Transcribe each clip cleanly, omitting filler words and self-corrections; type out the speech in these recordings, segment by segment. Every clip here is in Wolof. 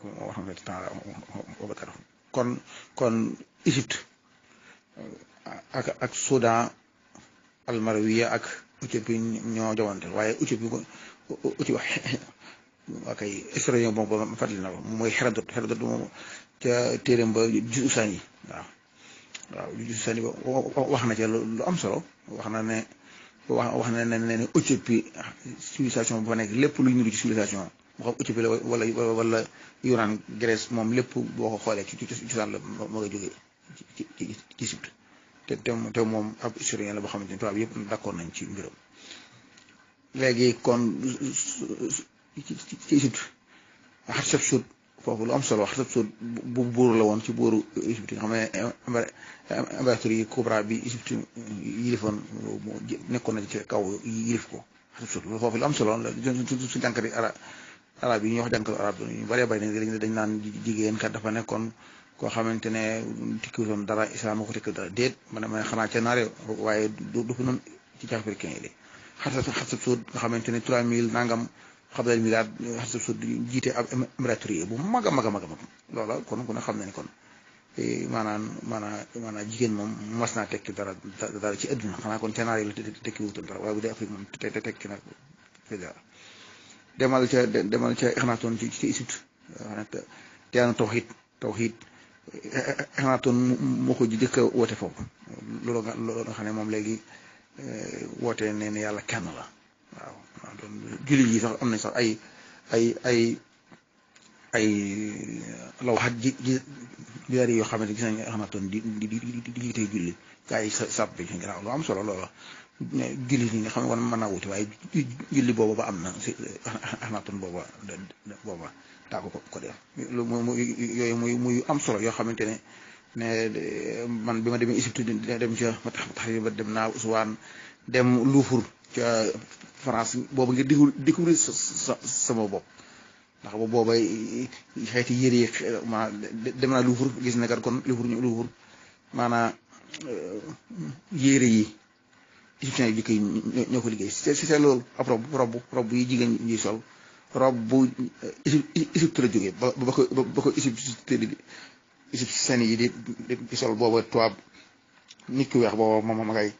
wa rahmatullahi taala wa barakatuh kon Égypte ak Soudan almarawiya ak Éthiopie ñoo jawante waaye Éthiopie waa kay historien boobu ba fàttali na ko mooy Hérodote moom ca téeréem ba Jus Usani waaw Jus Usani ba wax na ca lu am solo wax na ne ne Éthiopie civilisation bu fa nekk lépp luy niru ci civilisation moo xam Éthiopie la wala Iran Grèce moom lépp boo ko xoolee ci cosaan la moo nga jógee ci Égypte te moom ab historien la boo xamante ni tubaab yëpp d'accord nañ ci mbiram. léegi kon ci Égypte Hatshepsut foofu lu am solo Hatshepsut bu buur la woon ci buuru Égypte nga xam ne impératrice Kubra bi Égypte yilifoon nekkoon na ci kaw yilif ko Hatshepsut foofu lu am solo la su jànkati arab yi ñuy wax jànkatu arab ñu bëree bëri dañ naan jigéen kat dafa nekkoon koo xamante ne tikkiwutoon dara islam ko tekki dara déet ma ne xanaa ca naare waaye du fi noonu ci africain yi de Hatshepsut nga xamante ne 3000 nangam xabdal milaad Hatshepsut jiite ab impératrice bu mag a mag a mag loola kon ku ne xam na ni kon maanaam jigéen moom mas naa tekki dara ci adduna xanaa kon ca naare la tekki wutoon dara waaye bu dee Afrique moom te tekki na fi dara demal ca Akhenaton ci Égypte teena tawhid Akhenaton moo ko jëkk a woote foofu loolu nga xam ne moom léegi woote ne ne yàlla kenn la waaw doon jullit yi sax am nañ sax ay lawxat jidaar yoo xamante gis nañ Akhenaton di jiite julli gaa yi sàpp bi gannaaw lu am solo loola julli ni nga xam ne wan mën naa wuti waaye julli booba ba am na si Akhenaton booba daa ko def yooyu muy am solo yoo xamante ne man bi ma demee Égypte dem ca ma tax ba dem naa Uswaan dem Louvre ca France booba ngir découvrir sama bopp ndax booba xeeti yére yi dem naa Louvre gis ne kat kon Louvre maanaam yére yi égyptiens yi jëkk yi ñoo ko liggéey c'est loolu ab robb yi jigéen ñi sol rob bu Égypte la jógee ba ko Égypte seen yi di sol booba tubaab nit ku weex booba moom ma ngay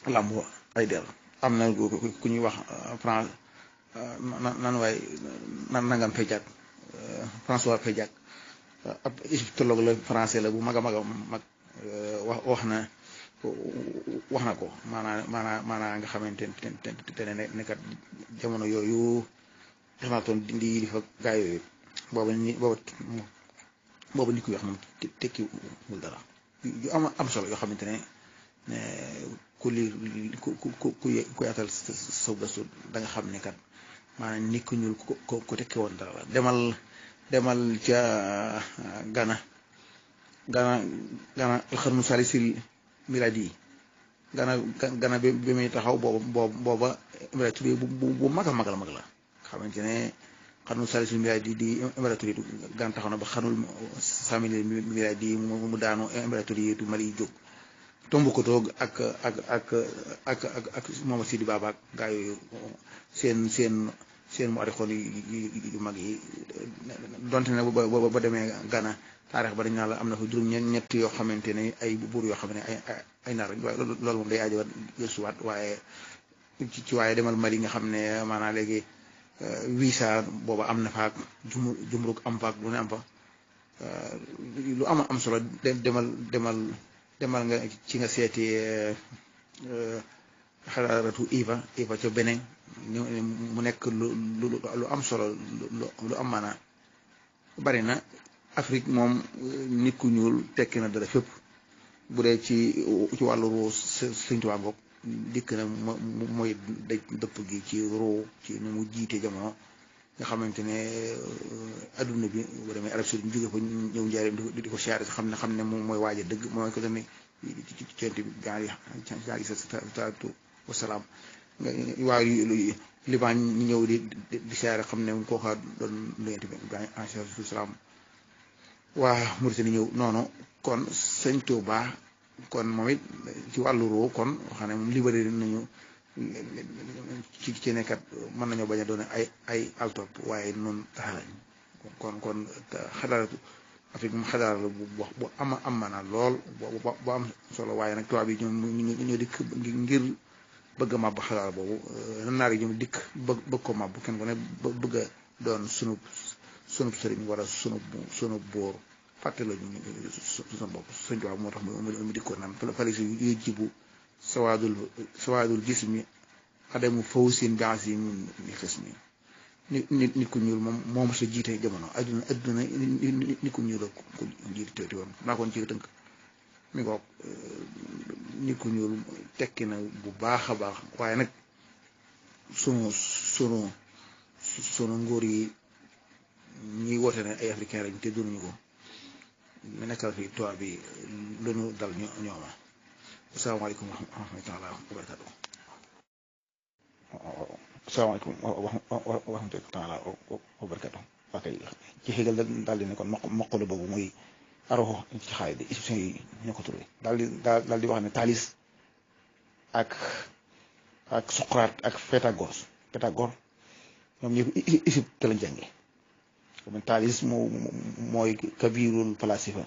làmb ay der am na ku ñuy wax France nan waay nangam Fédiac François Fédiac ab égyptologue la français la bu mag a mag wax na ko maanaa nga xamante ne nekkat jamono yooyu Akhenaton dindi yi di fa gaa yooyu booba nit ku wax moom tekkiwul dara yu am solo yoo xamante ne ku yaatal sa gëstu da nga xam ne kat maanaam nit ku ñuul ko tekki woon dara la demal ca Gana alxarnu salisil miladi Gana bi muy taxaw booba impératrice bu mag a mag la xamante ne xarnu salisil miladi di impératrice Gana taxaw na ba xarnul samili miladi mu daanu impératrice du Mali jóg Tombouctou ak Mohamed Sidi Baba ak gaa yooyu seen mu arixoon yu mag yi donte ne ba demee Gana taarix ba dañ naa la am na fa juróom-ñett yoo xamante ne ay buur yoo xam ne ay naar lañ waaye loolu moom day aajowaat gëstuwaat waaye demal Mali nga xam ne maanaam léegi visa booba am na faak jumruk am faak lu ne am fa lu am solo demal nga ci nga seeti xalaaratu Iva ca Bénin mu nekk lu am solo lu am maanaa bari na Afrique moom nit ku ñuul tekki na dara fépp bu dee ci wàllu ruu Sëñ Tuubaa ngoog dikk na mooy daj dëpp gi ci ruu ci nu mu jiite jamono nga xamante ne adduna bi bu demee Arabie Saoudite ñu jóge fa ñëw njaareem di ko siyaare xam ne moom mooy waaja dëgg mooy ko dane ci cent bi gaari salaatu wasalaam waaw Liban ñu ñëw di siyaare xam ne kookaa doon luyente bi gaari salaam waa Mauritanie ñëw noonu kon Sëñ Tuubaa kon moom it ci wàllu roo kon xam ne moom libéré nañu ci nekkat mën nañoo bañ a doon ay altop waaye noonu tax lañ kon xadaaratu Afrique moom xadaar la bu am maanaa lool bu am solo waaye nag tubaab yi ñoom ñoo dikk ngir bëgg a màbb xadaar boobu naar yi ñoom dikk bëgg ko màbb kenn ku ne bëgg a doon sunub sëriñ wala sunub bóor fàtte la ñu suñu bopp sëñ tubaab moo tax mu dikkoon naan falisi yu jibu sawaadul jismi adamu fawsin biasi mi xis mi nit ku ñuul moom sa jiite jamono adduna nit ku ñuul ko jiite te woon naa koon ci tënk mi ngoog nit ku ñuul tekki na bu baax a baax waaye nag sunu nguur yi ñuy woote ne ay africain lañ te dunuñu ko mu nekkal fi tubaab bi lu ñu dal ñooma asalaamaaleykum wa rahmatulah wa barakatu asalaamaaleykum wa rahmatulah wa barakatu waa kay ci xigal daal di ne kon moqalu boobu muy aroxo ci xaay di égyptiens yi ñoo ko turé daal di wax ne Thalès ak Socrate ak Pythagore ñoom ñëpp Égypte lañ jànge comme Thalès mooy kabirul falasifa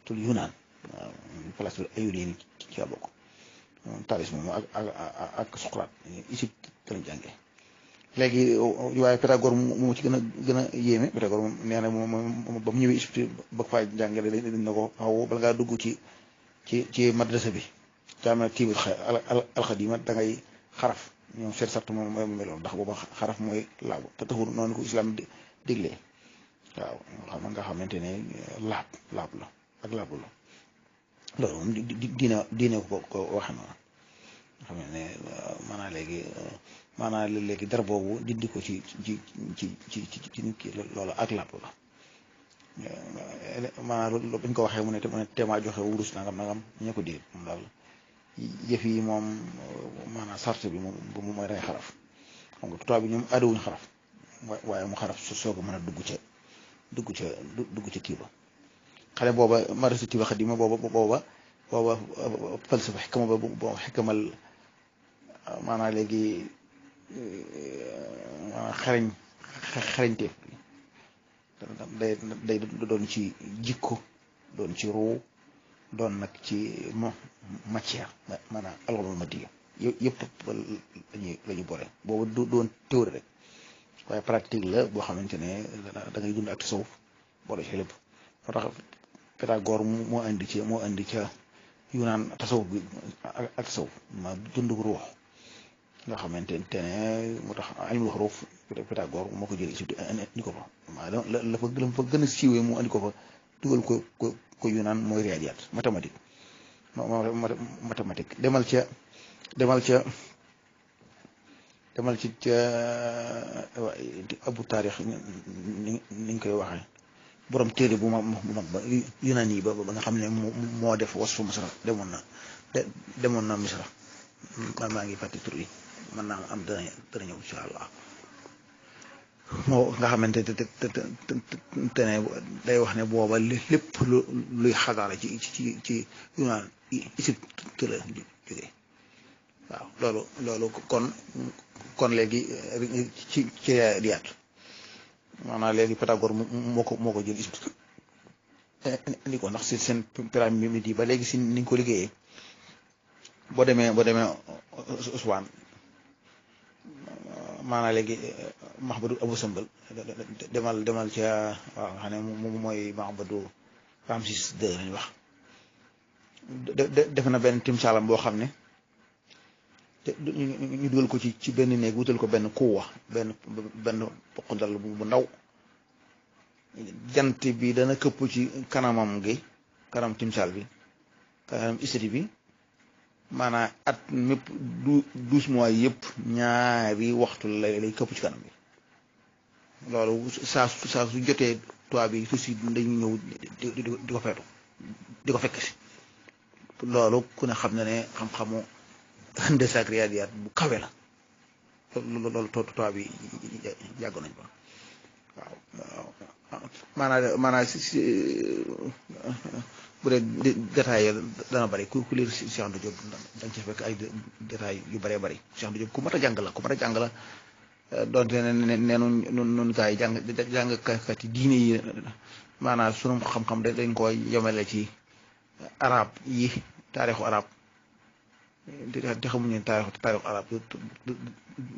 tul Yunaan waaw falasifa ayunin ci la bokk Thalès moom ak Socrate Égypte lañ jànge léegi waaye Pythagore moom ci gën a yéeme Pythagore moom nee na moom ba mu ñëwee Égypte bëgg faa jàngale dañ na ko xaw bala ngaa dugg ci madrasa bi jaamia tiibul alxadima da ngay xaraf ñoom seen sart moom mooy meloon ndax booba xaraf mooy laabu te taxul noonu ko islam diglee waaw nga xamante ne laab la ak laabu la loolu moom diine ko waxe noonu nga xam ne maanaam léegi dara boobu dindi ko ci nit ki loolu ak làpp la maanaam bañ ko waxee mu ne teemaa joxe wurus nangam ñu ko diir moom daal yëf yi moom maanaam sart bi moom mooy rey xaraf xam nga tubaab bi ñoom aadawuñu xaraf waaye mu xaraf soog a mën a dugg ca tiiba xale booba marasi tiiba xadima booba falsafa xikama booba xikamal maanaam léegi xarañteef day doon ci jikko doon ci ruu doon nag ci matière maanaam alxamul matière yëpp lañu boole boobu du doon théorie rek waaye pratique la boo xamante ne da ngay dund ak tasawuf boole ci lépp moo tax Pythagore moo indi ca Yunaan tasawuf bi ak tasawuf ma dund ruux nga xamante ne moo tax ilmul xuruuf Pythagore moo ko jëlee ci indi ko fa la fa gën a siiwee mu andi ko fa dugal ko Yunaan mooy riyaadiyaat mathématique demal ca abu taarix niñ koy waxee borom téere bu mag ba Yunaan yi ba nga xam ne moo def wasfu Misra demoon na Misra maa ngi fàtte tur yi mën naa am dana ñëw incha allah moo nga xamante te ne day wax ne booba lépp luy xadaara ci Yunaan Égypte la jógee waaw loolu kon léegi ci riyaat maanaam léegi Pythagore moo ko jël Égypte indi ko ndax si seen pyramide yi ba léegi si niñ ko liggéeyee boo demee Uswaan maanaam léegi Mahbadu Abu Sambal demal ca waaw nga xam ne moom mooy Mahbadu Ramsis II lañu wax def na benn timsaalam boo xam ne ñu dugal ko ci benn néeg wutal ko benn kuwa benn poqndal bu ndaw jant bi dana këpp ci kanamam gi kanam timsaal bi kanam istati bi maanaam at mépp 12 mois yëpp ñaari waxtu lay këpp ci kanam bi loolu saa su jotee tubaab bi suuf si dañu ñëw di ko feetu di ko fekk si loolu ku ne xam na ne xam-xamu ndesaak riyaadiyaat bu kawe la loolu tubaab bi yàgg nañ ko waaw maanaam si bu dee détails dana bëri ku lire Cheikh Anta Diop dañ ci fekk ay détails yu bëree bëri Cheikh Anta Diop ku mat a jàng la donte ne neenu nun gaa yi jàngkat yi diine yi maanaam sunu xam-xam dañ ko yemale ci arab yi taarixu arab te xamuñu ne taarixu arab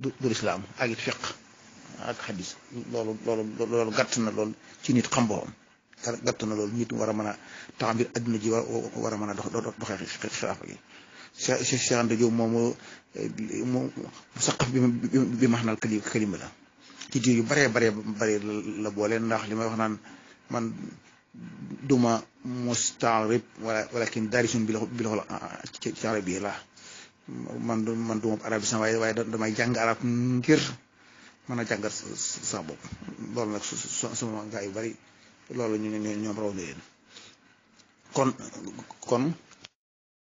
du lislaam ak it fiq ak xadis loolu gàtt na lool ci nit xam boppam gàtt na loolu nit war a mën a tax mbir adduna ji war a mën a doxee xilaafa gi Cheikh Anta Diop moom saqaf bi ma xanal kalima la ci diir yu bare la boole ndax li may wax naan man duma mustaarib walakin daarisun bi loxol ci arab yi la man duma arabisant waaye damay jàng arab ngir mën a jàngat sa bopp loolu nag sama gaa yu bari loolu ñoom raw na leen kon